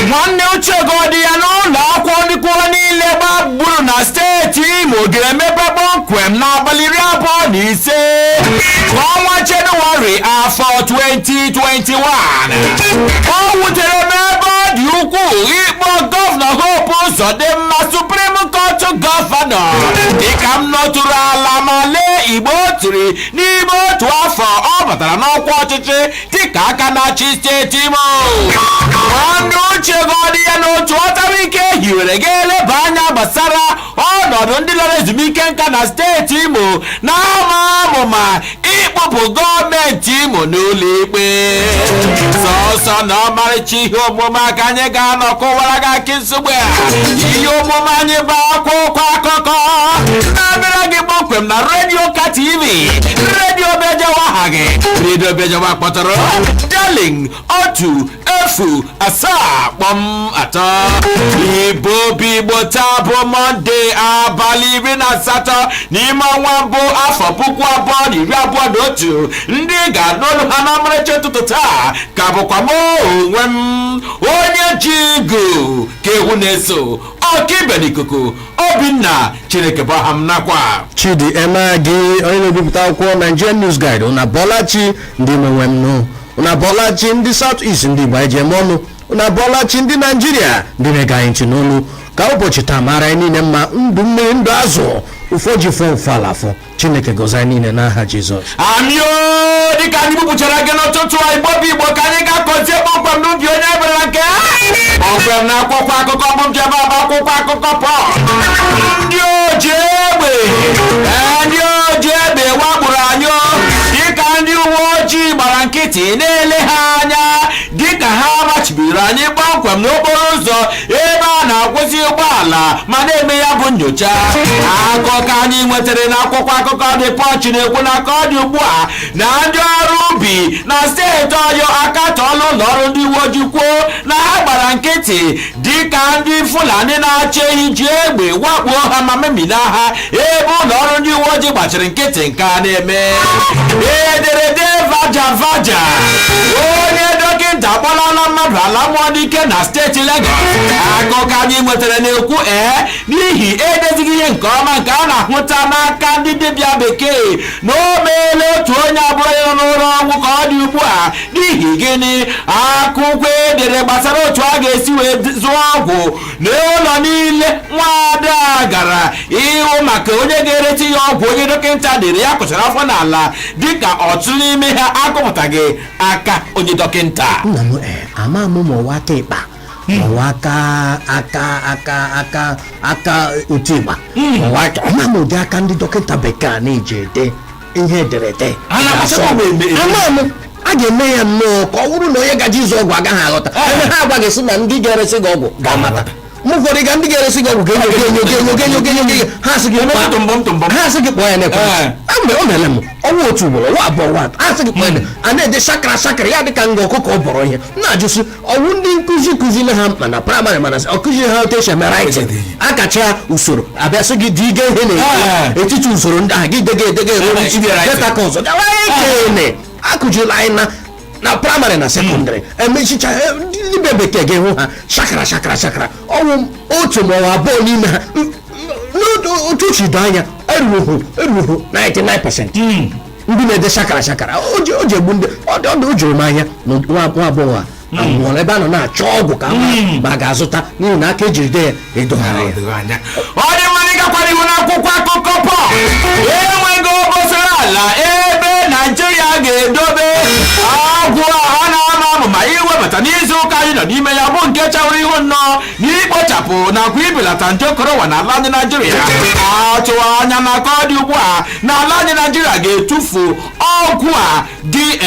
Nwanne uche gọdị ya n'ụlọ akwụkwọ ndịkwuo niile gbagburu na steeti Imo ga-emepe kpọmkwem n'abalị 25 ka ọnwa Jenụwarị afọ 2021. O wutere m ebe ọ dị ukwuu ịkpọ Gọvanọ Hope Uzodimma Supreme Court Gọvanọ, dịka m nọtụrụ ala ma lee igbo o tiri n'ime otu afọ ọ batara n'ọkwa ọchịchị dịka aka na-achị steeti Imo. Nwanne uche gọdị ya n'otu ọtara ike hiwere ga-eleba anya gbasara ọnọdụ ndị lara ezumike nka na steeti Imo na-ama amụma ịkpụpụ gọọmenti Imo n'ụlọ ikpe. Sọsọ na ọmarịcha ihe omume aka anyị ga-anọ kụwara gị akị nsogbu a. Ihe omume anyị bụ akwụkwọ akụkọ na-abịara gị kpọmkwem na Redio Ka TV, Redio Bejewa aha gị, Redio Bejewa kpọtụrụ Darling 107.3. Igbo bụ Igbo. Taa bụ Mọnde, abalị 18 n'ime ọnwa mbụ, afọ 2021. Ndị ga-anụ olu ha n'ọmarịcha ụtụtụ taa ka bụkwa m onwe m, onye ji igu ka ewu na-eso ọkaibe n'ikuku, Obinna Chineke bụ aha m, nakwa Chidi Emeagi, onye na-ebipụta akwụkwọ Nigerian News Guide. Ụna bọlachi ndị menwe m nụ, ụna bọlachi ndị South East, ndị Igbo anyị ji eme ọnụ, ụna bọlachi ndị Naijiria, ndị na-ege anyị ntị n'olu. Ka ụbọchị taa mara anyị niile mma, ndụ mmiri, ndụ azụ, ụfọ ji fọ mfe ala afọ. Chineke gọzie anyị niile n'aha Jizọs. Amio. Dịka anyị bupụchara gị n'ụtụtụ a, Igbo bụ Igbo, ka anyị ga-akọzie kpọmkwem n'ubi onye bịara nke kpọmkwem na akwụkwọ akụkọ bụ njem agba akwụkwọ akụkọ Pọl. Ndị oji egbe ee, ndị oji egbe wakporo anyị o, dịka ndị uwe ojii gbara nkịtị na-ele ha anya dịka ha machibidoro anyị kpọmkwem n'okporo ụzọ ebe a na-akwụsị ụgbọala ma na-eme ya bụ nyocha. Akụkọ anyị nwetara n'akwụkwọ akụkọ dị Punch na-ekwu na ka ọ dị ugbu a na ndị ọrụ ubi na steeti Ọyọ akatọọla ụlọ ọrụ ndị uwe ojii, kwuo na ha gbara nkịtị dịka ndị Fulani na-achị ehi ji egbe wakpuo ha ma memina ha, ebe ụlọ ọrụ ndị uwe ojii gbachiri nkịtị nke a na-eme. Ederede vaja vaja, onye dọkịta akpọlala mmadụ ala mmụọ n'ike na steeti Lagos. Akụkọ anyị nwetara na-ekwu ee, n'ihi edezighị ihe nke ọma nke a na-ahụta n'aka ndị dibịa bekee, na o meela otu onye abụrụ ya n'ụlọ ọgwụ ka ọ dị ugbu a. N'ihi gịnị? Akwụkwọ edere gbasara otu a ga-esi wee zụọ ọgwụ n'ụlọ niile nwada gara ịhụ maka onye ga-ereti ya ọgwụ onye dọkịta dere ya kụchara afọ n'ala, dịka ọtụtụ n'ime ha akụpụtaghị aka onye dọkịta. Nna m, ee, ama m ma ọwa aka ịkpa ma ọwa aka aka aka aka aka otu ịgba ma ọwa aka, ama m ụdị aka ndị dọkịta bekee a na-eji ede ihe ederede. A na-akpachakwa m eme. Ama m a ga-eme ya nnọọ ka ọ bụrụ na onye gaji ịzụ ọgwụ agaghị aghọta ebe ha agwaghị sị na ndị ga-eresi gị ọgwụ ga-amata. Mgbe ụfọdụ ga ndị ga-eresi gị ọgwụ ga-enyo enyo enyo enyo enyo enyo, ha sị gị tụmbọm tụmbọm. Ha sị gị kpọọ ya n'ekwentị. Mgbe o mere m ọnwa otu ugboro, ọnwa abụọ, ọnwa atọ, ha sị gị kpọọ ya, a na-ede shakara shakara, ya dịka nga ọkụkọ bọrọ ihe. M na-ajụsị, ọwụ ndị nkụzi kụziri ha mana praịmarị, mana ọ kụziri ha otu esi eme writing, akacha usoro abịa sị gị dị ige ihe na etiti usoro ndị ahụ gị dege edege ruo n'isi Ide writing. deta ka ọzọ gawa ekene akụziri anyị na praịmarị na sekọndịrị. Emechicha, ndị dibịa bekee ga-ehụ ha shakara shakara shakara, ọnwụ otu ma ọ bụ abụọ n'ime ha n'otu otu uche doo anya, erughị 99% ndị na-ede shakara shakara. O ji egbu ndị ọ dị o juru m anya na nwa agbọghọ a anwụọla ebe a nọ na-achọ ọgwụ ka ama ma a ga-azụta, n'ihi na aka ejiri de ya edoghara ya. Ọ dị mma. Gakwara ihu n'akwụkwọ akụkọ Pọl, enweghị obosara ala ebe Naijiria ga-edobe ọgwụ a na-ama amụma iwebata n'izu ụka anyị nọ n'ime ya, bụ nke chawara ihu nnọọ n'ikpochapụ nakwa ibelata nje korowa n'ala anyị Naijiria. Atụwa anya na ka ọ dị ugbu a na ala anyị Naijiria ga-etufu ọgwụ a dị 1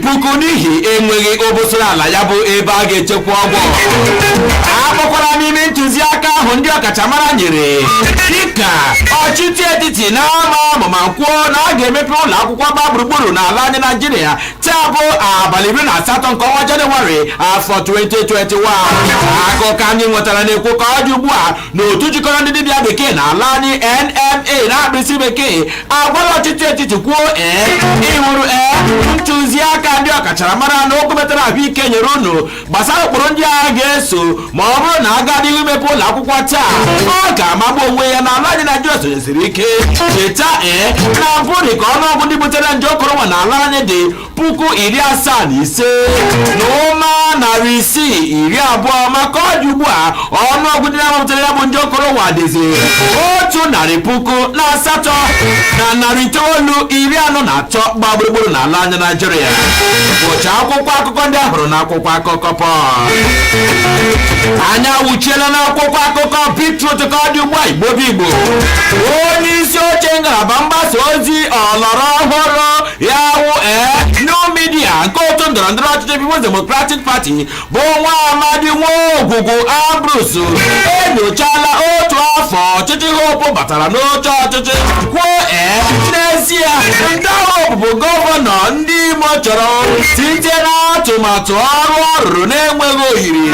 Puku n'ihi enweghị obosara ala, ya bụ ebe a ga-echekwa ọgwụ. Akpọkwara n'ime ntụziaka ahụ ndị ọkachamara nyere, dịka ọchịchị etiti na-ama amụma kwuo na a ga-emepe ụlọ akwụkwọ gba gburugburu n'ala anyị Naijiria taa bụ abalị 18 nke ọnwa Jenụwarị afọ 2021. Akụkọ anyị nwetara na-ekwu ka ọ dị ugbu a na otu jikọrọ ndị dibịa bekee na ala anyị, NMA na akpịsị bekee, agwala ọchịchị etiti kwuo ee, ịhụrụ ee ntụziaka ndị ọkachamara na okwu metara ahụike nyere unu gbasara ụkpụrụ ndị agha ga-eso ma ọ bụrụ na aga n'ihu imepe ụlọ akwụkwọ taa, ọ ga-amagbu onwe ya na ala anyị Naijiria sonyesiri ike. Cheta ee na mbụ dị ka ọnụọgụ ndị butere nje korona n'ala anyị dị 75,620, maka ọ dị ugbu a ọnụọgụ ndị na-amapụtara ya bụ nje korona dịzi 108,943 gba gburugburu n'ala anyị Naijiria. Bụcha akwụkwọ akụkọ ndị ahụrụ n'akwụkwọ akụkọ Pọl. Anyị awụchiela n'akwụkwọ akụkọ Bitrut ka ọ dị ugbu a. Igbo bụ Igbo, onye isi oche ngalaba mgbasa ozi ọlọrọ ọhụrụ ya wụ ee new media nke otu ndọrọ ndọrọ ọchịchị People's Democratic Party bụ nwa amadi Nwaogwugwu Ambrose enyochala otu afọ ọchịchị Hope batara n'oche ọchịchị, kwuo ee, n'ezie ndị Hope bụ gọvanọ ndị Imo chọrọ site n'atụmatụ ọrụ ọ rụrụ na-enweghị oyiri.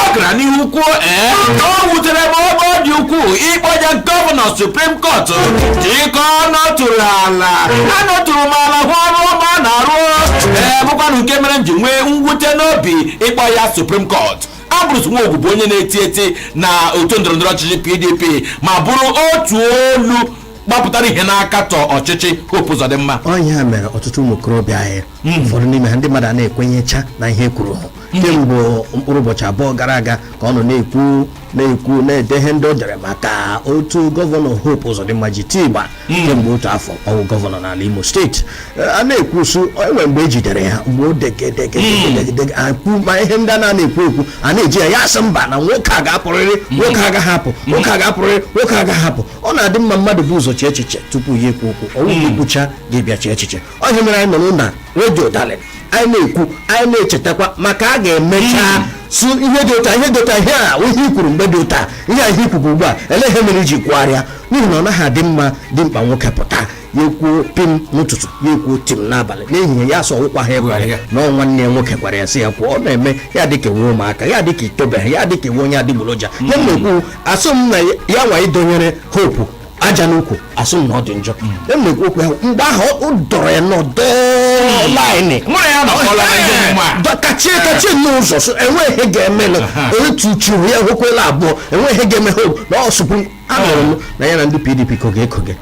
Ọ gara n'ihu kwuo ee, o wutere m ebe ọ dị ukwuu ịkpọje gọvanọ Supreme Court dịka ọ nọtụrụ ala, anọtụrụ m ala hụ ọrụ ọma ọ na-arụ, ee, bụkwanụ nke mere m ji nwee mwute n'obi ịkpọ ya Supreme Court. Ambrose Nwogwu bụ onye na-eti eti na otu ndọrọndọrọ ọchịchị PDP ma bụrụ otu olu gbapụtara ihe n'akatọ ọchịchị Hope Uzodimma. Ọnya mere ọtụtụ ụmụ okorobịa anyị, ụfọdụ n'ime ha, ndị mmadụ a na-ekwenyecha na ihe kwuru hụ kemgbe mkpụrụ ụbọchị 2 gara aga ka ọ nọ na-ekwu na-ekwu na-ede ihe ndị o dere maka otu gọvanọ Hope Uzodimma ji tii igba kemgbe otu afọ ọwụ gọvanọ n'ala Imo Steeti. A na-ekwu su enwe mgbe e jidere ya, mgbe o degedegedegedege akwu ma ihe ndị a na-ekwu ekwu a na-eji ya, ya sị mba, na nwoke a ga-apụrịrị, nwoke agaghị apụ, nwoke a ga-apụrịrị, nwoke agaghị apụ. Ọ na-adị mma mmadụ bụ ụzọ chee echiche tupu ya ekwu okwu. Ọwụ ekwucha ga-ebịa chee echiche. Ọ ihe mere anyị nọ na redio Darling, anyị na-ekwu, anyị na-echetakwa maka a ga-emecha su ihe dị ụta, ihe dị ụta, ihe a ihe i kwuru mgbe dị ụta, ihe a ihe i kwuru ugbu a, ele ihe mere iji kwugharịa? N'ihi na ọ naghị adị mma dị mkpa nwoke pụta, ya ekwuo pim n'ụtụtụ, ya ekwuo tim n'abalị, n'ehihie ya sọ ọwụkwa ha gwara ya na ọ nwanne ya nwoke gwara ya sị ya kwuo. Ọ na-eme ya dịka enwe ụmụaka, ya dịka itobeghị, ya dịka enwe onye adịgboroja. Ihe m na-ekwu, asụ m na ya nwa idonyere Hope aja n'ukwu, asụ m na ọ dị njọ. E m na-ekwu okwu ahụ mgbe ahụ ọ dọrọ ya n'ọdọ line. Mụ na ya nọkọla na ihe omume a. Kachie kachie n'ụzọ so enweghị ihe ga-emenụ. Otu churu ya hụkwela abụọ, enweghị ihe ga-eme Hope na ọ Supreme. Anụrụ m na ya na ndị PDP koge ekoge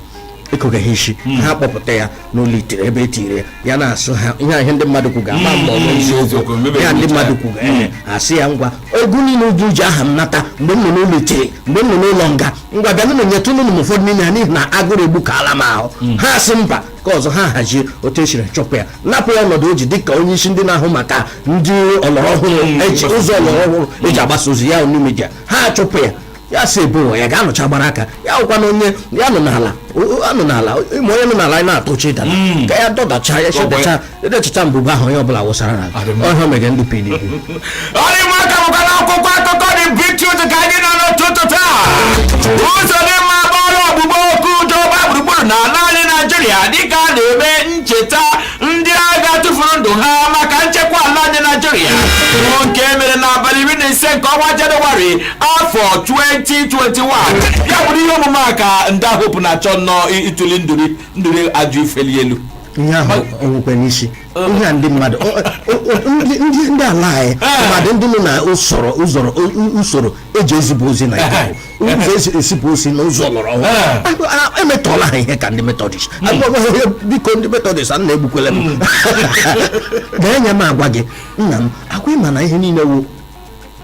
ekoge ha isi ha kpọpụta ya n'ụlọ itiri ebe etiri ya, ya na-asụ ha ihe a, ihe ndị mmadụ kwuga ama mma ọ bụ eziokwu, eziokwu mebe ya ndị ekwucha. mmadụ kwuga ee, asị ya ngwa, egwu niile uju ji aha m nata mgbe m nọ n'ụlọ itiri, mgbe m nọ n'ụlọ nga, ngwa bịanụ m nyetụnụ m ụfọdụ n'ime ha n'ihi na agụrụ egbukala m ahụ. Ha sị mba. Ka ọzọ ha hazie otu esiri chọpụ ya, napụ ya ọnọdụ o ji dịka onye isi ndị na-ahụ maka ndị ọlọrọ ọhụrụ eji ụzọ ọlọrọ ọhụrụ eji agbasa ozi ya, new media. Ha chụpụ ya, ya sị ebe ụwa ya ga-anọcha gbara aka ya wụkwa na onye ya nọ n'ala anọ n'ala ma onye nọ n'ala anyị na-atụchi ịdara ka ya dọdacha ya chedacha edechacha mbụba ahụ onye ọbụla wụsara n'ala. Ọhịa mere ndị PDP. Ọ dị mma ka bụkwa na akwụkwọ akụkọ dị Bitrut ka anyị nọ n'ụtụtụ taa. Ụzọ dị mma gbara ọgbụgbọ oku ụjọ gba gburugburu n'ala anyị Naijiria dịka a na-eme ncheta ndị agha tụfuru ndụ ha maka nchekwa ala anyị Naijiria, bụ nke mere n'abalị 15 nke ọnwa Jenụwarị afọ 2021. Ya bụrụ ihe omume a ka ndị Hope na-achọ nnọọ ịtụli nduri nduri ajụ ifeli elu. Ihe ahụ onwekwe n'isi ihe a ndị mmadụ ndị ala anyị mmadụ ndị nọ na usoro usoro usoro eji ezipụ ozi na ikuku, ụzọ esi esipụ ozi n'ụzọ ọlọrọ ọhụrụ emetọọla ha ihe ka ndị Methodist. Biko, ndị Methodist a na-egbukwele m ga-enye m agwa gị nna m akwa ịma na ihe niile wụ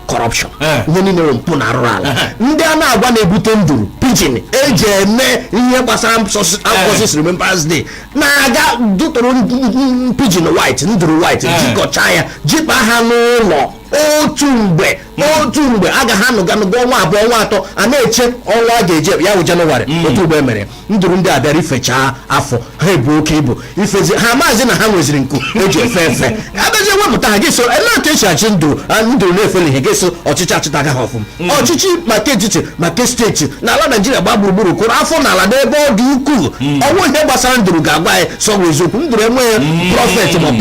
corruption, ihe niile wụ mpụ na arụrụ ala. Ndị a na-agwa na-ebute nduru pigeon eji eme ihe gbasara Armed Remembrance Day na-aga dụtụrụ pigeon white, nduru white, jikọcha ya jikpa ha n'ụlọ otu mgbe. Otu mgbe agaghị anọga nọga ọnwa 2, ọnwa 3, a na-eche ọnwa a ga-eje ya wụ Jenụwarị. Otu ugbo emere nduru ndị a bịara ifechaa afọ ha ebu oke ibu ifezi ha, maazị na ha nweziri nku eji efe efe. Abịazie wepụta ha, gị so ele otu esi achị nduru nduru na-efeli ihe, gị so ọchịchị achịtaga ha ọfụma. Ọchịchị maka etiti, maka steeti na ala Naijiria gba gburugburu kụrụ afọ n'ala n'ebe ọ dị ukwuu. Ọnwụ ihe gbasara nduru ga-agwa anyị sọ bụ eziokwu. Nduru enweghị prophet ma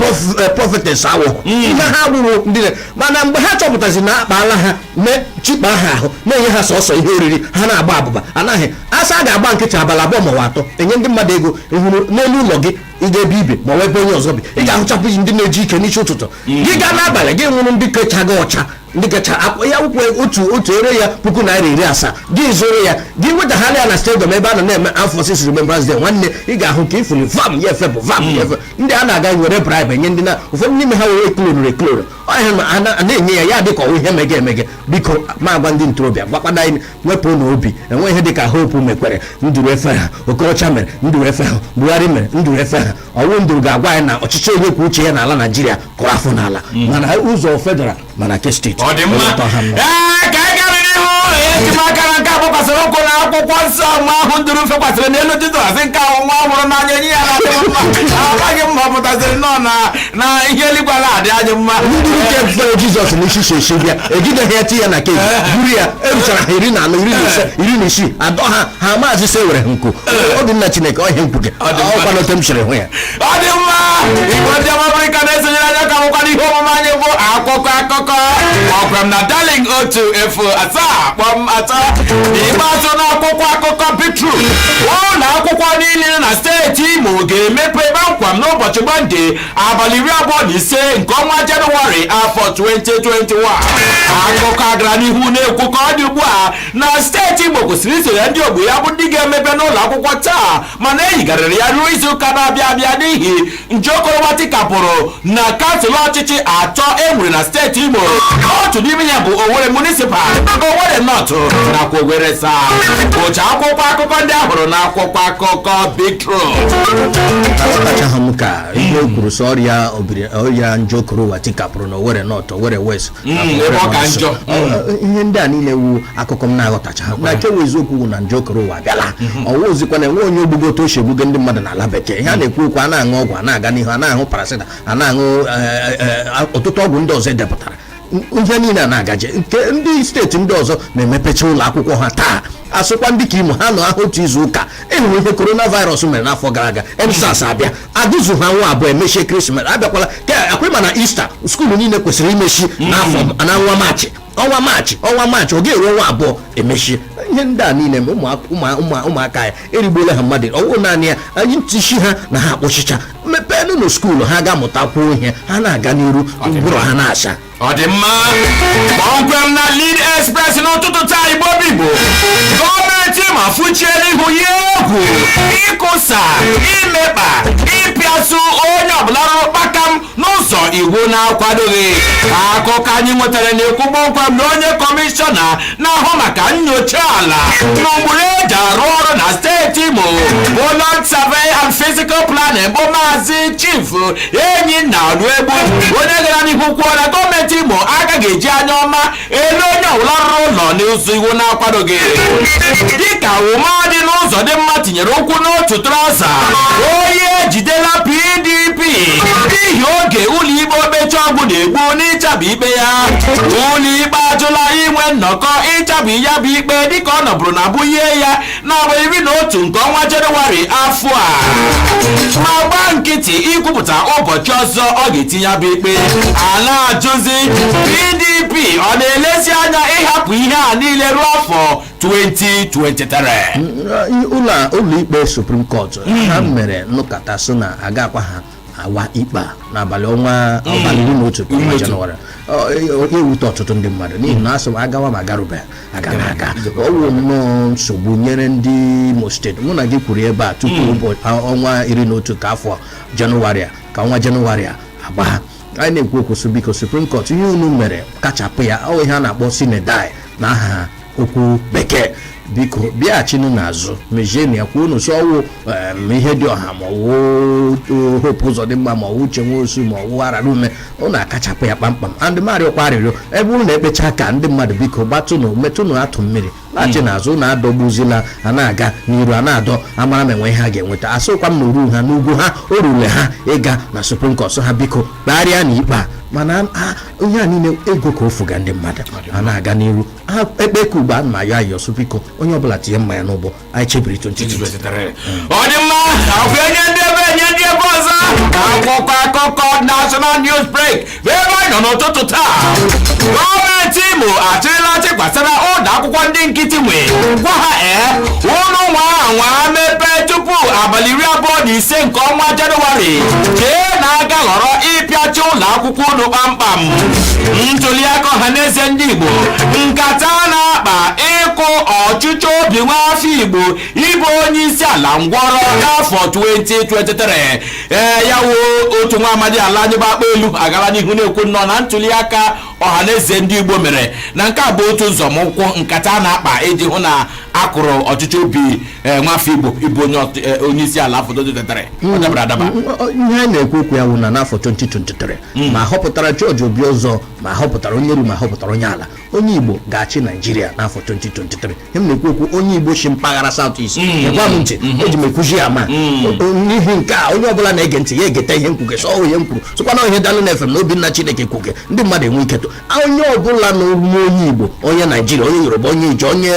prophetess awụghọ ihe ha gburu ndị mana mgbe ha chọpụtazi na akpaala ha mee chikpa ha ahụ, na-enye ha sọsọ ihe oriri, ha na-agba abụba, anaghị asa a ga-agba nkịtị abalị 2 ma ọ bụ 3, enye ndị mmadụ ego. Ịhụrụ n'elu ụlọ gị, ị ga-ebe ibe ma ọ bụ ebe onye ọzọ bi, ị ga-ahụchapụ ndị na-eji ike n'isi ụtụtụ. Gị gaa n'abalị, gị nwụrụ ndị kecha gị ọcha, ndị kacha ya wụkwa otu otu ere ya ₦70,000, gị zụrụ ya, gị wetagharị ya na stadium ebe a nọ na-eme Armed Forces Remembrance Day. Nwanne, ị ga-ahụ ka ifuli vam ya efepụ, vam ya efe. Ndị a na-aga were bribe enye ndị na ụfọdụ n'ime ha were klonuru eklonu ọhịa ma a na-enye ya ya dị ka ọwụ ihe mege emege. Biko, ma agwa ndị ntorobịa, gwakwana anyị wepụ n'obi enwe ihe dịka Hope mekwere nduru efe ha, Okorocha mere nduru efe ha, Buhari mere nduru efe ha. Ọwụ nduru ga-agwa anyị na ọchịchị onye kwuo uche ya n'ala Naijiria kụrụ afọ n'ala, mana ụzọ federal, mana ke steeti. Ọ dị mma. Ụlọ ha mma. Ee, ka anyị gara n'ihu. Eji m aka na nke a gbakwasịrị ụkwụ na akwụkwọ nsọ nwa ahụ nduru fekwasịrị n'elu Jizọs, nke ahụ nwa hụrụ n'anya nye ya na-adị m mma. Amaghị m ma ọ pụtaziri nnọọ na ihe eluigwe ala adị anyị mma. Ndị nke fere Jizọs n'isi si bịa ejideghị ya, ti ya na keji buru ya, eruchara ha 14, 15, 16, adọ ha ha maazị se were ha nku. Ọ dị nna Chineke ọhịa nkwuge. Ọ dị mma. Ọkwa n'ote m siri hụ ya. Ọ dị mma. Igbo ndị ọma Afrịka na-esonyere anya ka bụkwa n'ihe omume anyị bụ akụkọ akụkọ ọkwem na Darling 107.3. N'ikpeazụ, n'akwụkwọ akụkọ Bitrus, ụlọ akwụkwọ niile nọ na steeti Imo ga-emepe kpamkpam n'ụbọchị Mọnde, abalị 25 nke ọnwa Jenụwarị, afọ 2021. Akụkọ agara n'ihu na-ekwu ka ọ dị ugbu a na steeti Imo kwesịrị isonye ndị ogbo ya bụ ndị ga-emepe n'ụlọ akwụkwọ taa, mana eyigharịrị ya ruo izu ụka na-abịa abịa n'ihi nje okorowa tikapụrụ na kansụl ọchịchị atọ e nwere na steeti Imo. Otu n'ime ya bụ Owerri Municipal, Owerri North nakwa Owerri South. Ụcha akwụkwọ akụkọ ndị ahụrụ na akwụkwọ akụkọ Big Truth. Aghọtachaghị m ka ihe o kwuru sọ ọrịa obiri ọrịa nje okorowa tikapụrụ na Owerri North, Owerri West nakwa Ebe ọ ka Owerri njọ. Ihe ndị a niile wu akụkọ m na-aghọtachaghị, na nke wụ eziokwu wụ na nje okorowa abịala. Ọwụ ozikwa na enwe onye ogbugo otu o si egbugo ndị mmadụ n'ala bekee. Ihe a na-ekwu okwu, a na-aṅụ ọgwụ, a na-aga n'ihu, a na-aṅụ parasita, a na-aṅụ ọtụtụ ọgwụ ndị ọzọ edepụtara. Ihe niile a na-agaje nke ndị steeti ndị ọzọ na-emepecha ụlọ akwụkwọ ha taa, asụkwa ndị ka Imo ha nọ ahụ otu izu ụka. Ịhụrụ ihe coronavirus mere n'afọ gara aga, EndSARS abịa, agụzụ ha nwa 2, emechie Krismas abịakwala ka akwa ma na Easter. School niile kwesịrị imechi n'afọ na ọnwa Maachị, ọnwa Maachị, ọnwa Maachị, ọ ga-eru ọnwa 2 emechie. Ihe ndị a niile ụmụaka ya erigbuola ha mmadụ. Ọwụ naanị ya anyị ntịshi ha na ha akpọchicha mepeenụ na school ha ga-amụtakwuo ihe, ha na-aga n'iru mkpụrụ ha na-acha. Ọ dị mma. Kpọmkwem na Lead Express n'ụtụtụ taa, Igbo bigbo, gọọmenti ma fụchiela ihu ya egwu ịkụsa, imekpa, ịpịasụ onye ọbụla rụrụ kpakam n'ụzọ iwu na-akwadoghị. Akụkọ anyị nwetara na-ekwu kpọmkwem na onye kọmishọna na-ahụ maka nyocha ala na ụkpụrụ eji arụ ọrụ na steeti Imo bụ Land Survey and Physical Planning, bụ Maazị Chief Enyi na Ọlụegbu, onye gara n'ihu kwuo na gọọmenti Imo agaghị eji anya ọma elu onye ọbụla rụrụ ụlọ n'ụzọ iwu na-akwadoghị. Dịka ụma dị n'ụzọ dị mma tinyere ụkwụ n'otu trouser, onye ejidela PDP n'ihi oge ụlọikpe obecha ọgwụ na-egbu n'ịchabụ ikpe ya. Ụlọikpe ajụla inwe nnọkọ ịchabụ ya bụ ikpe dịka ọ nọbụrụ na abụghie ya n'abalị 11 nke ọnwa Jenụwarị afọ a, ma gbaa nkịtị ikwupụta ụbọchị ọzọ ọ ga-etinye bụ ikpe. A na-ajụzi, PDP ọ na-elezi anya ịhapụ ihe a niile ruo afọ 2023? Ụlọ ikpe Supreme Court ha mere nnụkọta so na agakwa ha awa ikpe a n'abalị ọnwa abalị 11 nke ọnwa Jenụwarị. Ewute ọtụtụ ndị mmadụ n'ihi na asị m agawa ma agarube agara aga, ọ wụ nnọọ nsogbu nyere ndị Imo steeti. Mụ na gị kwuru ebe a tupu ọnwa 11 ka afọ Jenụwarị a, ka ọnwa Jenụwarị a agba, anyị na-ekwu okwu sị biko, Supreme Court, ihe unu mere kachapụ ya. Ọ ihe a na-akpọ sine die na aha okwu bekee. Biko bịaghachinụ n'azụ, mezienụ ya, kwuo unu sị ọwụ ihe dị ọha, ma ọwụ Hope Uzodimma, ma ọwụ Uche Nwosu, ma ọwụ Ararume, unu akachapụ ya kpamkpam. And marịọkwa arịrịọ, ebe unu na-ekpecha ka ndị mmadụ, biko gbatụnụ, metụnụ atụ mmiri, laghachi n'azụ. Unu adọgbuzila a na-aga n'iru, a na-adọ amara ma enwe ihe ha ga-enweta. Asịkwa m na oru ha n'ugwu ha, o rule ha ịga na Supreme Court, ha biko kpegharịa na ikpe a. Mana ihe a niile, ego ka o fuga ndị mmadụ a na-aga n'iru ha ekpe ka ugbo a ma ayọ ayọ sụ, biko, onye ọbụla tinye mmanya n'ụgbọ anyị chebiri 2023. Ọ dị mma. Akwụ enye ndị ebe, enye ndị ebe ọzọ. Akwụkwọ akụkọ National News Break bụ ebe anyị nọ n'ụtụtụ taa. Gọọmenti Imo achịrịla achị gbasara ụlọ akwụkwọ ndị nkịtị nwe, gwa ha ee, ụnụ nwa anwa mepee tupu abalị 25 nke ọnwa Jenụwarị, chee na aga ghọrọ ịpịachi ụlọ akwụkwọ unu kpamkpam. Ntuli aka Ọhaneze Ndị Igbo, nkata na-akpa ịkụ ọchịchọ obi nwaafọ Igbo ịbụ onye isi ala ngwọrọ n'afọ 2023. Ee, ya wuo otu nwa amadi ala anyị bụ akpa elu agala n'ihu na-ekwu nnọọ na ntuli aka Ọhaneze Ndị Igbo mere na nke a bụ otu nzọmụkwụ nkata a na-akpa iji hụ na akụrụ ọchịchị obi nwafọ Igbo ịbụ onye isi ala afọ 2023. Ọ dabara adaba. Ihe anyị na-ekwu okwu ya wụ na n'afọ 2023, ma họpụtara George Obi ọzọ, ma họpụtara onye elu, ma họpụtara onye ala, onye Igbo ga-achị Naijiria n'afọ 2023. Ihe m na-ekwu okwu, onye Igbo si mpaghara South East. Gwa m ntị, eji m ekwuzi ya, ma n'ihi nke a, onye ọbụla na-ege ntị ya egeta ihe m kwuge. Sọ ihe m kwuru sịkwa na ihe dalụ na FM na Obinna Chineke kwuge, ndị mmadụ enwe ike tụ. Onye ọbụla na omume onye Igbo, onye Naijiria, onye Yoruba, onye Ije, onye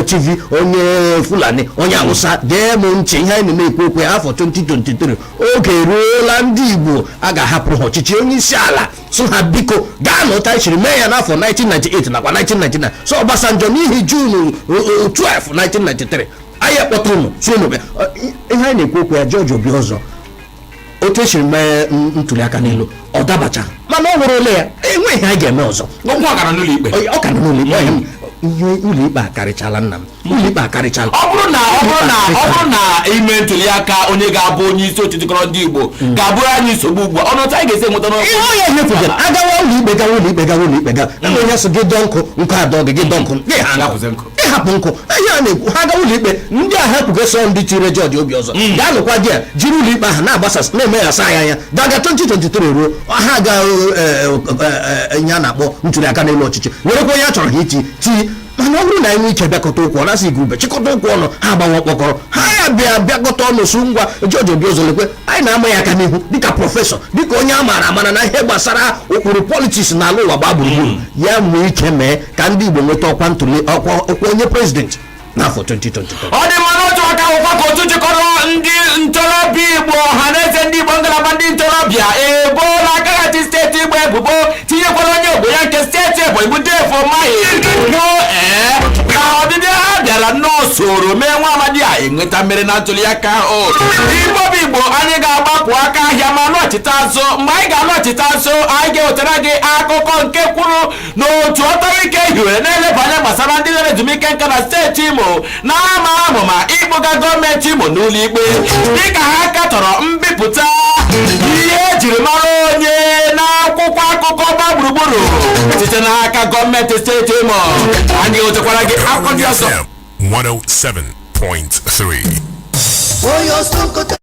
Tiv, onye Fulani, onye Awụsa, gee m ntị. Ihe anyị na-ekwu okwu ya, afọ 2023, oge eruola ndị Igbo a ga-ahapụrụ ha ọchịchị onye isi ala. So ha biko gaa n'ụta echiri mee ya n'afọ 1998 nakwa 1999. So Obasanjo, n'ihi June 12 1993, anyị akpọta unu si unu bịa. Ihe anyị na-ekwu okwu ya, George Obi ọzọ, otu esiri mee ntuli aka n'elu, ọ dabacha, mana ọ hụrụ ole ya, enweghị ihe anyị ga-eme ọzọ. Okwu a gara n'ụlọ ikpe. Ọ ka nọ n'ụlọ ikpe. Ihe ụlọ ikpe akarịchala, nna m, ụlọ ikpe akarịchala. Ọ bụrụ na ime ntuli aka onye ga-abụ onye isi otu jikọrọ ndị Igbo ga-abụrụ anyị nsogbu ugbu a, ọnụ otu anyị ga-esi enweta n'ọkụ. Ihe ọya ihe agawa ụlọ ikpe, gawa ụlọ ikpe, gawa ụlọ ikpe, gawa ebe onye sị gị dọ nkụ, nkụ adọ gị, gị dọ nkụ gị ha Hapụzi nkụ. Ịhapụ nkụ. Ihe a na-ekwu, ha gawa ụlọ ikpe, ndị ahụ ekwugo sọ ndị tire George Obi ọzọ ga-anọkwa di ya jiri ụlọ ikpe ahụ na-agbasasị, na-emeghasị anya anya daga 2023 ruo, ha ga ihe a na-akpọ ntuli aka n'elu ọchịchị, werekwa onye a chọrọ ha iti tii. Mana ọ bụrụ na anyị nwee ike bịakọta ụkwụ, ọ na-asị igurube chịkọta ụkwụ ọnụ, ha agbanwe ọkpọkọrọ ha, ya bịa bịakọta ọnụ su ngwa. George Obi ụzọ, lekwe anyị na-ama ya aka n'ihu dịka professor, dịka onye a maara amara na ihe gbasara ụkpụrụ politics n'ala ụwa gbaa gburugburu, ya nwee ike mee ka ndị Igbo nweta ọkwa ntuli ọkwa onye president n'afọ 2023. Ọ dị mma. N'otu aka akwụkwọ ka otu jikọrọ ndị ntorobịa Igbo, Ọhaneze Ndị Igbo, ngalaba ndị ntorobịa, ebola akaghachi steeti Igbo ebubo, tinyekwara onye ogbo ya nke steeti Ebonyi bụ Dave Umahi, kwuo ee ka ọdịdị ha bịara nnọọ soro mee nwa amadi a enweta mmeri na ntuli aka ahụ. Igbo bụ Igbo, anyị ga-agbapụ aka ahịa ma lọghachite azụ. Mgbe anyị ga-alọghachite azụ, anyị ga-ewetara gị akụkọ nke kwuru na otu ọtọrike hiwere na-eleba anya gbasara ndị nere ezumike nka na steeti Imo na-ama amụma ịkpụga gọọmenti Imo n'ụlọ ikpe dịka ha katọrọ mbipụta ihe ejiri mara onye n'akwụkwọ akụkọ gba gburugburu site n'aka gọọmenti steeti Imo. Anyị wetakwara gị akụkọ ndị ọzọ. FM 107.3. Oyo Stone.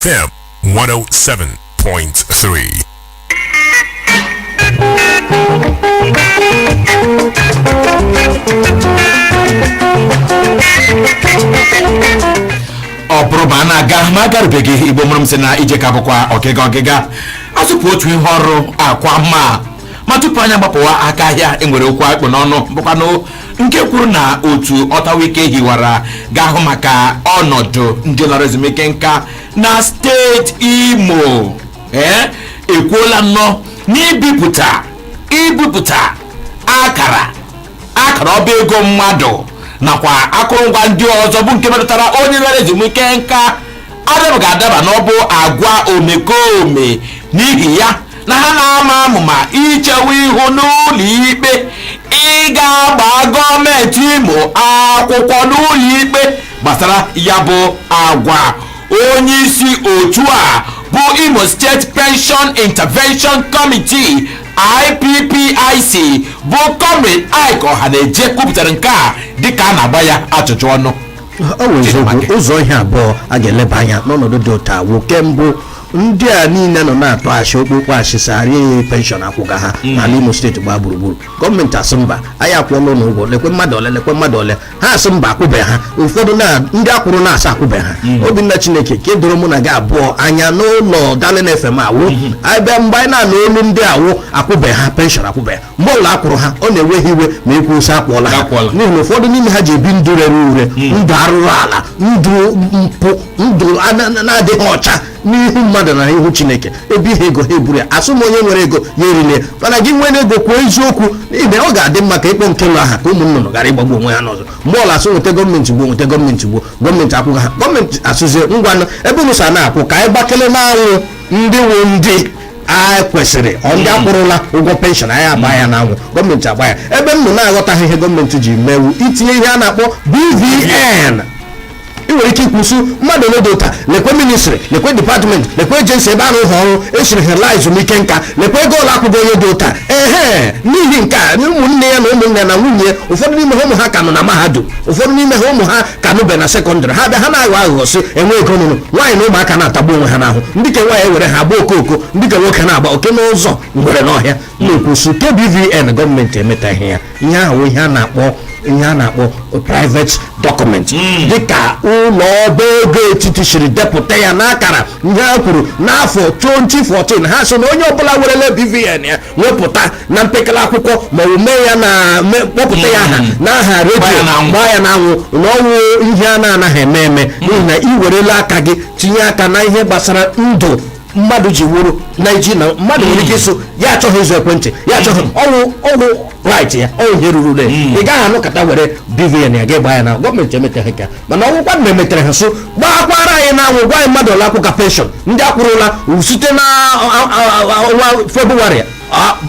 FM 107.3. Ọ bụrụ ma a na-aga ma agarubeghị, Igbo mụrụ m sị na ije ka bụkwa ọgịga ọgịga azụpụ otu ihe ọrụ akwa mma. Ma tupu anyị agbapụwa aka ahịa, enwere okwu akpụ n'ọnụ, bụkwanụ nke kwuru na otu ọtawike hiwara ga-ahụ maka ọnọdụ ndị lara ezumike nka na steeti Imo, ee, ekwuola nnọọ n'ibipụta ibipụta akara ọba ego mmadụ nakwa akụrụngwa ndị ọzọ bụ nke metụtara onye lara ezumike nka adaba ga-adaba n'ọbụ agwa omekome. N'ihi ya na ha na-ama amụma ichewe ihu n'ụlọ ikpe, ịga agba gọọmenti Imo akwụkwọ n'ụlọ ikpe gbasara ya bụ agwa. Onye isi otu a bụ Imo State Pension Intervention Committee, IPPIC, bụ Comrade Ike Ọhanaeje kwupụtara nke a dịka a na-agba ya ajụjụ ọnụ. Ọ nwere eziokwu. Ụzọ ihe abụọ a ga-eleba anya n'ọnọdụ dị ụtọ awụ. Kembụ, ndị a niile nọ na-atụ ashị okpokpo ashị sarịa ya pension akwụga ha n'ala Imo Steeti gbaa gburugburu. Gọọmenti asị mba, anyị akwụọla ụlọ ụgwọ, lekwe mmadụ ole, lekwe mmadụ ole. Ha asị mba, akwụbe ha. Ụfọdụ na ndị akwụrụ na-asị akwụbe ha. Obinna, Chineke ka edoro mụ na gị abụọ anya n'ụlọ Darling FM awụ abịa mgbe anyị na-anụ olu ndị awụ akwụbe ha pension, akwụbe ha. Mgbe ọbụla akwụrụ ha, ọ na-ewe ha iwe ma ekwu sị akwụọla ha. Akwụọla. N'ihi na ụfọdụ n'ime ha ji ebi ndụ rere ure, ndụ arụrụ ala, ndụ mpụ, ndụ na-adịghị ọcha n'ihu mmadụ na ihu Chineke. Ebe ihe ego ha eburu ya, asụ m onye nwere ego ya erile, mana gị nwere ego, kwuo eziokwu, n'ihi na ọ ga-adị mma ka ịkpọ nkelu aha ka ụmụ nnụnụ ghara ịgbagbu onwe ha n'ọzọ. Mgbe ọla asụ nweta gọọmenti gbuo, nweta gọọmenti gbuo, gọọmenti akwụghị ha, gọọmenti asụzie, ngwanụ, ebe unu sa na-akwụ, ka anyị gbakele n'anwụ ndị wụ ndị a kwesịrị ọ ndị akwụrụla ụgwọ pension, anyị agba ya n'anwụ. Gọọmenti agba ya. Ebe m nọ na-aghọtaghị ihe gọọmenti ji mewu itinye ihe a na-akpọ BVN, ị nwere ike ikwusu mmadụ ole dị ụta, lekwe ministry, lekwe department, lekwe agency ebe a rụghị ọrụ esiri ha laa ezumike nka, lekwe ego ụlọ akwụkwọ onye dị ụta. Ehe, n'ihi nke a, ụmụnne ya na ụmụnne ya na nwunye ya, ụfọdụ n'ime ha ụmụ ha ka nọ na mahadum, ụfọdụ n'ime ha ụmụ ha ka nụbe na secondary. Ha bịa, ha na-aghọ aghụghọ si enwe ego nụnụ. Nwaanyị na ụmụaka na-atagbu onwe ha n'ahụ. Ndị ke nwaanyị ewere ha agba okooko, ndị ke nwoke na-agba oke n'ụzọ ngwere n'ọhịa. Na-ekwusu ke BVN, gọọmenti emetaghị ya. Ihe ahụ wụ ihe a na-akpọ private document, dịka ụlọ ọba ego etiti siri depụta ya n'akara ihe ha kwuru n'afọ 2014. Ha sị na onye ọbụla werele BVN ya wepụta na mpekele akwụkwọ ma ọ bụ mee ya na kpọpụta ya aha n'aha redio, ya n'anwụ. Gbaa ya n'anwụ, na ọnwụ ihe a na-anaghị eme eme, n'ihi na ị werela aka gị tinye aka na ihe gbasara ndụ mmadụ ji wuru na iji na mmadụ nwere ike ịsụ ya achọghị ịzụ ekwentị ya, achọghị ọwụ ọwụ right ya, ọwụ ihe ruru ure. Ị gaghị anụkọta were BVN ya gị gbaa ya na. Gọọmenti emeteghị ka, mana ọgwụkwa na emetere ha so gbakwara anyị n'anwụ, gwa anyị mmadụ ole akwụ ka pension ndị akwụrụla site na ọnwa Febụwarị,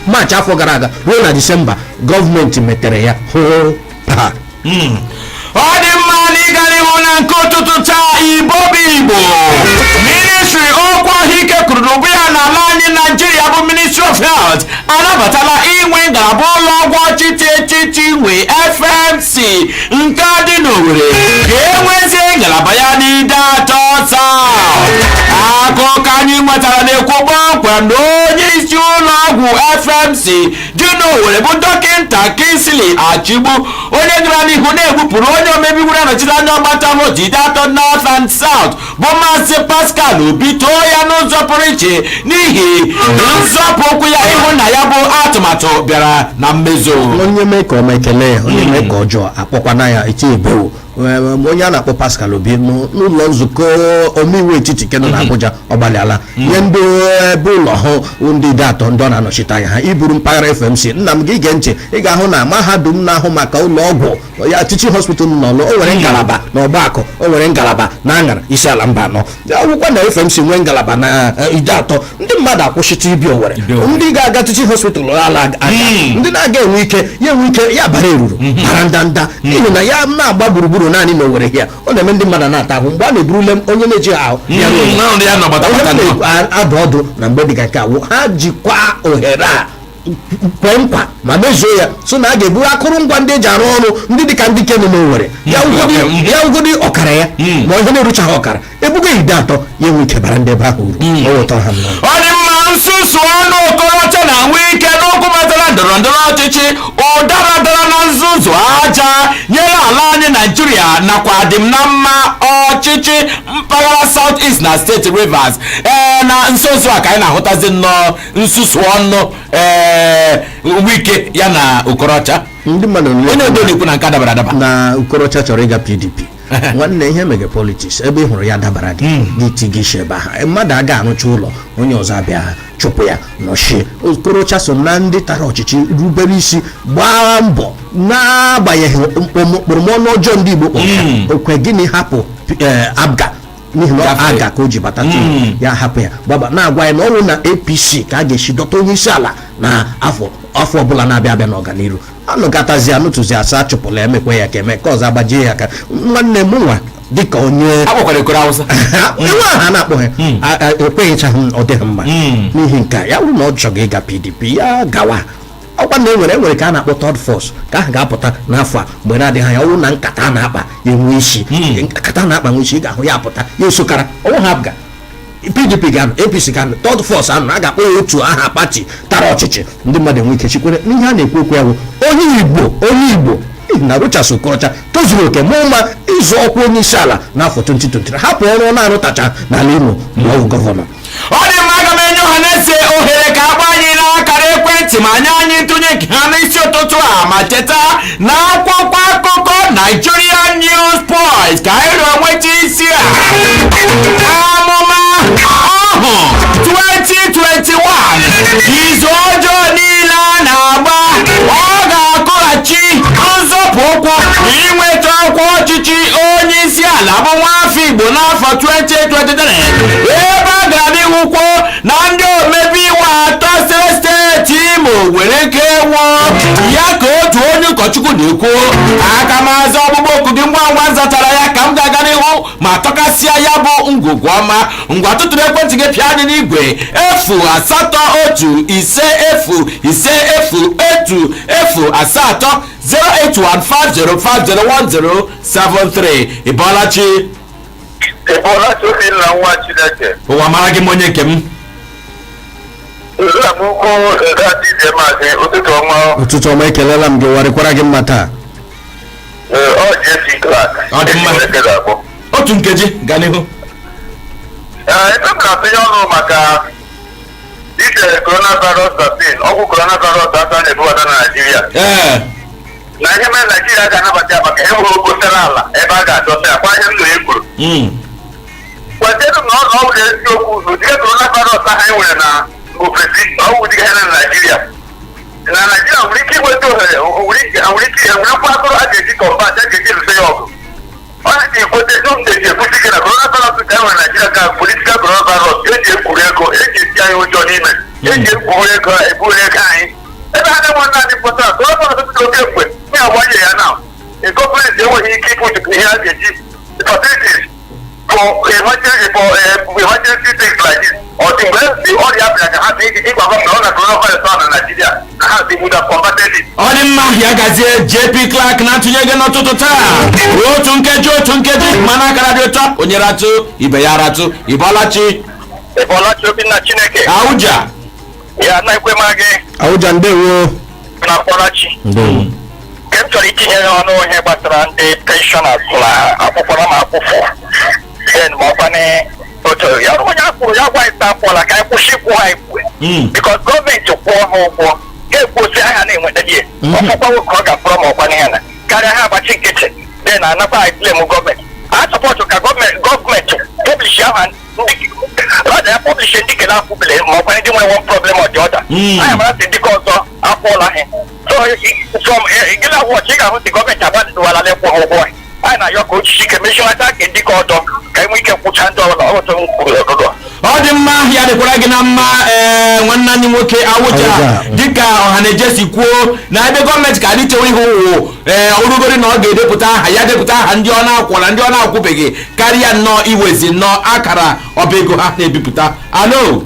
Maachị afọ gara aga ruo na Disemba. Gọọmenti metere ya hoo ha. Ọ dị mma na ịga n'ihu na nke ụtụtụ taa. Igbo bụ Igbo, ministry okwu ahụike kwuru na ụbụ ya n'ala anyị Naijiria bụ Ministry of Health anabatala inwe ngalaba ụlọ ọgwụ ọchịchị echichi nwe FMC nke dị n'Owerri ga-enwezie ngalaba ya n'Ideato South. Akụkọ anyị nwetara na-ekwu kpọmkwem na onye isi ụlọ ọgwụ FMC dị n'Owerri bụ Dọkịnta Kingsley Achigbu, onye gara n'ihu na-egbupụrụ onye omebe iwu na-anọchite anya ọgbata vootu Ideato North and South bụ Maazị Pascal Obi, too ya n'ụzọ pụrụ iche n'ihi nzọpụ ụkwụ ya ịhụ na ya bụ atụmatụ bịara na mmezu. Onye mee ka ọma, ekele ya. Onye mee ka ọjọọ, akpọkwana ya eti ebewo. Onye a na-akpọ Pascal Obi n'ụlọ nzukọ omeiwu etiti nke nọ n'Abuja, ọ gbalịala nye ndị ebe ụlọ hụ ndị Ideato ndị ọ na-anọchite anya ha iburu mpaghara FMC. Nna m, gị gee ntị, ị ga-ahụ na mahadum na-ahụ maka ụlọ ọgwụ ya, teaching hospital nọ n'ọlụ, o nwere ngalaba na Ọgbakọ, o nwere ngalaba na Aṅara, isi ala mba anọ akwụkwọ na FMC nwee ngalaba na Ideato. Ndị mmadụ akwụsịtụ ibi Owere, ndị ga-aga teaching hospital ala aga, ndị na-aga enwe ike ya enwe ike ya bara eruru bara ndanda, n'ihi na ya na-agba gburugburu naanị na Owere ya, ọ na-eme ndị mmadụ na-ata ahụ mgbe a na-eburule onye na-ejighị ahụ bịara Owere. Naanị ya nọ gbata Ihe gbata m nọ. na-adụ ọdụ na mgbe dịka nke awụ, ha jikwa ohere a. Kwee nkwa ma mezuo ya, so na a ga-ebu akụrụngwa ndị eji arụ ọrụ ndị dịka ndị ke nọ n'Owerri ya, wugodi ọkara ya ma ihe na-eruchaghị ọkara, ebugo Ideato ya, enwe ike bara ndị ebe ahụ uru. Ọ wụtara ha nnọọ. Ọ dị mma. Nsusu ọnụ Okorocha na Wike n'okwu metara ndọrọ ndọrọ ọchịchị, ụdara dara na nzuzu aja nyere ala anyị Naijiria nakwa adịm na mma ọchịchị mpaghara South East na steeti Rivers. Ee, na nso nso a ka anyị na-ahụtazi nnọọ nsusu ọnụ ee Wike ya na Okorocha. Ndị mmadụ onye odo na-ekwu na nke a dabara adaba. Na Okorocha chọrọ ịga PDP. Nwanne, ihe mege politics, ebe ị hụrụ ya dabara gị, gị ti gị isi ebe ahụ. Mmadụ aga arụcha ụlọ, onye ọzọ abịa chụpụ ya nọchie. Okorocha so na ndị tara ọchịchị rubere isi, gbaa mbọ n'agbanyeghị mkpụrụmọnụ ọjọọ ndị Igbo kpọrọ ya. Okwe gịnị hapụ APGA n'ihi na Gafee. aga ka o ji bata tupu ya hapụ ya gbaba, na-agwa ya na ọrụ na APC ka a ga-esi dọta onye isi ala na afọ ọbụla na-abịa abịa n'ọganiru. Anụgatazi anụtụzi asa achụpụla, emekwa ya ka eme ka ọzọ agbajie ya aka. Nwanne m nwa, dịka onye akpọkwara Ekoro Awụsa. Enwe aha a na-akpọ ha ekweghịchaghị m, ọ dịghị mma. N'ihi nke a, ya bụrụ na ọ chọghị ịga PDP, ya gawa. Ọkwa na enwere ka a na-akpọ third force ka ahụ ga-apụta n'afọ a mgbe na-adịghị anya. Ọwụ na nkata a na-akpa ya enwe isi, nkata a na-akpa nwe isi, ị ga-ahụ ya apụta ya esokara. Ọwụ ha ga PDP ga-anọ, APC ga-anọ, third force anọ, a ga-akpọ ya otu aha party tara ọchịchị, ndị mmadụ enwe ike chikwere n'ihe a na-ekwu okwu ya bụ onye Igbo, onye Igbo, n'ihi na Rochas Okorocha tozuru oke mụ ma ịzụ ọkwa onye isi ala n'afọ 2023, hapụ ọrụ ọ na-arụtacha n'ala Imo ma ọ bụ gọvanọ. Ọ dị mma. Aga m enye ọha na eze ohere ka agba anyị n'akara ekwentị ma nye anyị ntụnye nke ha n'isi ụtụtụ a, ma cheta na akwụkwọ akụkọ Nigeria News Point ka anyị rịọ nweta isi a: amụma ọhụ 2021, izu ọjọọ niile a na-agba, ọ ga-akụghachi nzọpụ ụkwụ inweta ọkwa ọchịchị onye isi ala bụ nwaafọ Igbo n'afọ 2023, ebe a gara n'ihu kwuo na ndị omebe iwu atọ steeti Imo were ike wụọ ya, ka otu onye ụkọchukwu na-ekwu. Aka m azụ ọgbụgbọ oku gị ngwa ngwa zatara ya ka m ga-aga n'ihu ma tọkasịa ya bụ ngwugwu ọma. Ngwa, tụtụrụ ekwentị gị, pịa anyị n'igwe 0815050501050 1 08150501073. Ị bọọla chi? Ị bụọla chi, Obinna nwa Chineke. Ụwa mara gị m, onye nke m. Nna m ukwu Ndadide, maazị, ụtụtụ ọma. Ụtụtụ ọma, ekelela m gị, warịkwara gị mma taa. Ee, ọ JC Clark. Ọ dị mma. Chineke ga-akpọ. Otu nkeji, gaa n'ihu. Ee, ebe m na-atụnye ọnụ maka ite coronavirus vaccine, ọgwụ coronavirus aka na-ebubata na Naijiria, na ihe mere Naijiria ga-anabata ya maka enweghị obosara ala ebe a ga-adọsa ya kwa. Ihe m nụrụ e kwuru, kwetere m na ọ na ọ bụ eziokwu na ụdịga coronavirus ahụ anyị nwere na ofesi, ọ bụ ụdịga ihe na Naijiria, na Naijiria nwere ike inweta ohere, nwere ike enwere ngwa atụrụ a ga-eji combat, a ga-eji lụso ya ọgụ. Ọ ji ekwete ndị eji ekwusi ike na coronavirus ka e nwere Naijiria ka political coronavirus eji ekwuru ego, eji eti anyị ụjọ n'ime, eji ekwuru ego, eburu ego anyị ebe ha na-enwe naanị pụtara coronavirus dị oke mgbe ya agbanye ya na gọọmenti enweghị ike ịpụchipụ ihe a ga-eji facilities for emergency things like this. Ọ dị mgbe ndị ọrịa bịara ka ha dị ịgwa gọọmenti ọ na coronavirus ahụ na Naijiria na ha dị would have combated it. Ọ dị mma, ya gazie, JP Clark, na ntụnye gị n'ụtụtụ taa. Otu nkeji, otu nkeji, mana akara dị ụtọ, onye ratụ ibe ya ratụ. Ịbọlachi? Ịbọlachi, Obinna Chineke. Auja. Ya na ekwe ma gị. Awụja, ndewo. Na Bọlachi. Ndewo. Nke m chọrọ itinye ya ọnụ, ihe gbasara ndị pensioners na akwụkwọrọ ma akwụfọ then ma ọkwanị otu ya ọrụ onye akwụrụ ya gwa anyị taa akwụọla ka anyị kwụsị ịkwụ ha ikwe, because gọọmenti kwụọ ha ụgwọ ga-ekwuosi aha na-enweta ihe ọfụkwa nwoke ọ ga-afụrọ ma ọkwanị ha na karịa ha agbachi nkịtị, then anakwa anyị blame gọọmenti. A support ka gọọmenti publish aha ndị rather ya publish ndị kele akwụbele ma ọkwanị ndị nwere one problem or the other. Anyị mara sị ndị ka ọzọ akwụọla ha. So from gị na watch, ị ga-ahụ sị gọọmenti agbadịwala ịkwụ ha ụgwọ. Anyị na-ayọ ka ochichi ike mechinata ka ndị ka ọdọ ka enwe ike kwụcha ndị ọbụla ọtọ m kwuru ọgụgụ. Ọ dị mma, ya dịkwara gị na mma. Ee, nwanne anyị nwoke Awụja. Awụja. Dịka ọhanaeje si kwuo na ebe gọọmenti ka adị chewe ihe ụwụ, ee, ọrụgoro na ọ ga-edepụta aha ya, depụta aha ndị ọ na-akwụ na ndị ọ na-akwụbeghị, karịa nnọọ iwezi nnọọ akara ọba ego ha na-ebipụta. Alo?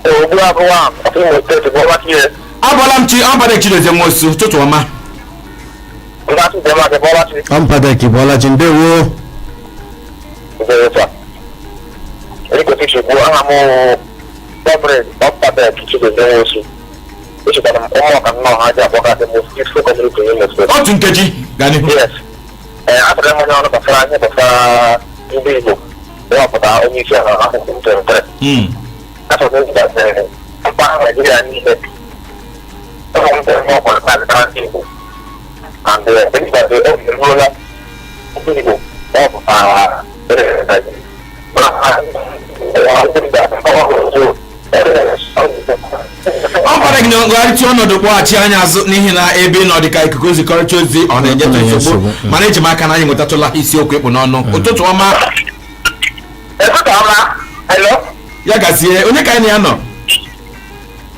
Ogbu abụọ of Imo Steeti bụ ọbachi. Abọla m chi ọbara. Chidozie Nwosu, ụtụtụ ọma. Ndị dị mma, bụ ọbachi. Ọmpadek, bọọla chi, ndewo. Ndewo. Erikosi Chukwu, aha m Comrade Ọmpadek Chidozie Nwosu. Echekwara m ụmụ ọka nnọọ ha ji akpọgasị most peaceful community in Imo State. Otu nkeji, gaa n'ihu. Yes. Ee, atụrụ m onye ọrụ gbasara ihe gbasara ndị Igbo ịhọpụta onye isi ala n'afọ 2023. Achọrọ m ịgasị mpaghara Naijiria niile. Ụmụ ndị ọkwa na-adịkara ndị Igbo. And ịgasị oge eruola ndị Igbo họpụtara Naijiria. Ọ gwara gị na ngagharịta ọnọdụ kpọghachi anya azụ n'ihi na ebe ị nọ dịka ikuku nzikọrịta ozi ọ na-enyetụ na-enye nsogbu. nsogbu. Mana eji m aka na anyị nwetatụla isiokwu ịkpụ n'ọnụ. Ụtụtụ ọma. Ụtụtụ ọma. Hello. Ya gazie, onye ka anyị na ya nọ?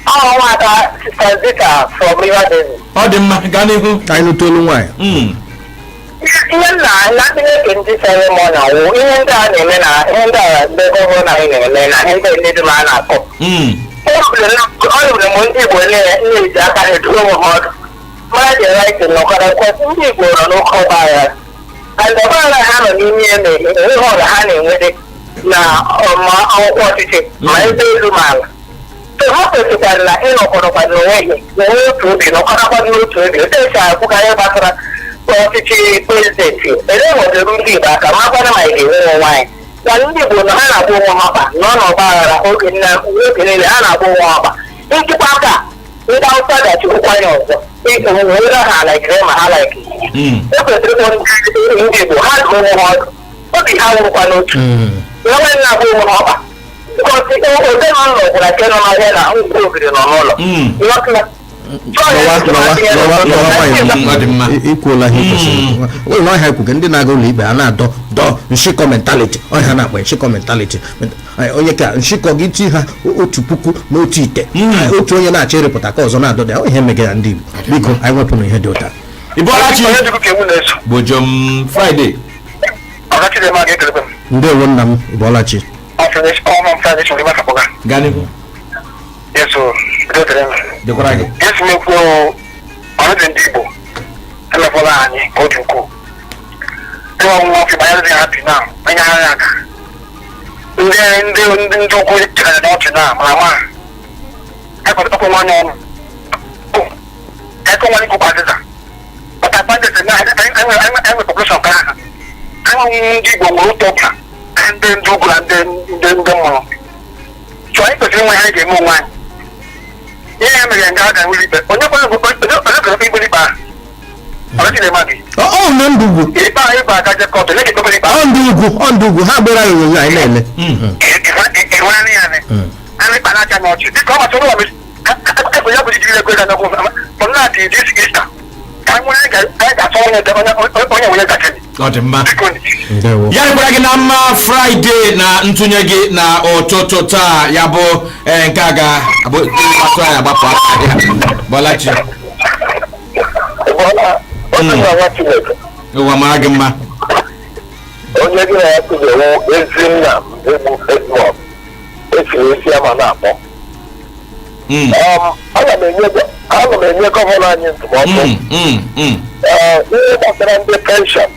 Ọ nwada Sister Zita from River Basin. Ọ dị mma, gaa n'ihu. Ka anyị nụta olu nwaanyị. Ihe m na ndị na-eke ndị sere m na wụ ihe ndị a na-eme na ihe ndị a ndị gọvanọ anyị na-eme na ihe ndị ndị dum a na-akọ. Ọ rụrụ m ndị Igbo na-eji aka ha eduo onwe ha ọdụ. Mara dị right nọkọrọ kwesị ndị Igbo nọ n'oke ọgba aghara. And ọgba aghara ha nọ n'ime ya na-eme enweghị ọga ha na-enwete na ma akwụkwọ ọchịchị ma ebe elu ma ala. So ha kwesịkwara na ịnọkọrọkwa n'onwe gị nwee otu obi, nọkọrọkwa n'otu obi otu esi akwụkarị gbasara ọchịchị prezidenti ele nwedoro ndị Igbo aka makwana ma ị ga-enwe onwe anyị na ndị Igbo na ha na-agba onwe ha ọkpa nọ n'ọgba aghara oge oge niile ha na-agba onwe ha ọkpa. Nchịkwa aka ndị Awụsa ga-achịkwukwa ya ọzọ were ha laikiri ma ha laikiri. E kwesịrị ịkpọ ndị Igbo ha dụọ onwe ha ọdụ, obi ha wụrụkwa n'otu nwanne na-agba onwe ha ọkpa ode nọ n'ụlọ gwara nke nọ n'ahịa na ngwa ogiri nọ n'ụlọ. Lọwa, lọwa, lọwa, lọwa nwaanyị. Ọ dị mma. Ikwuola ihe kwesịrị ụlọ ọhịa ekwuge ndị na-aga ụlọ ikpe a na-adọ dọ nshịkọ mentality ọhịa na-akpọ nshịkọ mentality. Onye ka nshịkọ gị ti ha 1000 n'otu ite, otu onye na-achọ ịrịpụta ka ọzọ na-adọ dị ihe megara ndị Igbo. Biko, anyị wepụrụ ihe dị ụta. Ị bọọla chi. Onye dịkwa ka ewu na-eso. Bojom Friday. Ọga Chidema ga-ekelekwe m. Ndewo nna m, ị bọọla chi. Ọma m Friday chọrọ ịgbasa kpọga. Gaa n'ihu. Yeso, bido tere m. Dịkwara gị. Yesu m ekwuo ọrụ dị ndị Igbo emekwala anyị ka ọ dị ukwuu. Ịnwa nwa ọfị banyere dị happy now, onye agha aka. Ndị ukwu chekara n'ọchị na ma ama. Ekwe nwanne ọnụ. Ekwe nwanne ikwu azịza. But advantage na enwe population ka ha. Enwe ndị Igbo nwere otu ọbụla ndị ugwu na ndị mmụrụ. So anyị kwesịrị inwe ihe anyị ga-eme onwe anyị. Ihe ya mere nga a ga-enwe ikpe. Onye kwere onye kwere ikpe ikpe ahụ. Ọ Chidema gị. Ọ na ndị ugwu. Ikpe ahụ ikpe aka je court, onye ga-ekpekwa ikpe ahụ? Ọ ndị ugwu, ọ ndị ugwu ha gbere anyị onyonyo anyị na-ele. Ịhụnanya ya ni. Anyị kpa n'aka n'ọchị. Dịka ọ gbasara ụlọ ekwe ya bụ jijiri ego ga n'okwu from now till this Easter. Ka anyị nwere anyị ga-asọ onye nwere gachiri. Ọ dị mma. Biko. Ndewo. Ya dịkwara gị na mma, Friday, na ntụnye gị na ụtụtụ taa ya bụ nke a ga-abụ atụ anyị agbapụ aka ya. Bọlachi. Bọla, onye nwa Chineke. Ụwa mara gị mma. Onye gị na ya kụziri Ezinna Egbu Edmond esiri esi ama na-akpọ. Ana m enye gọvanọ anyị ndụmọdụ. Ee, ihe gbasara ndị pension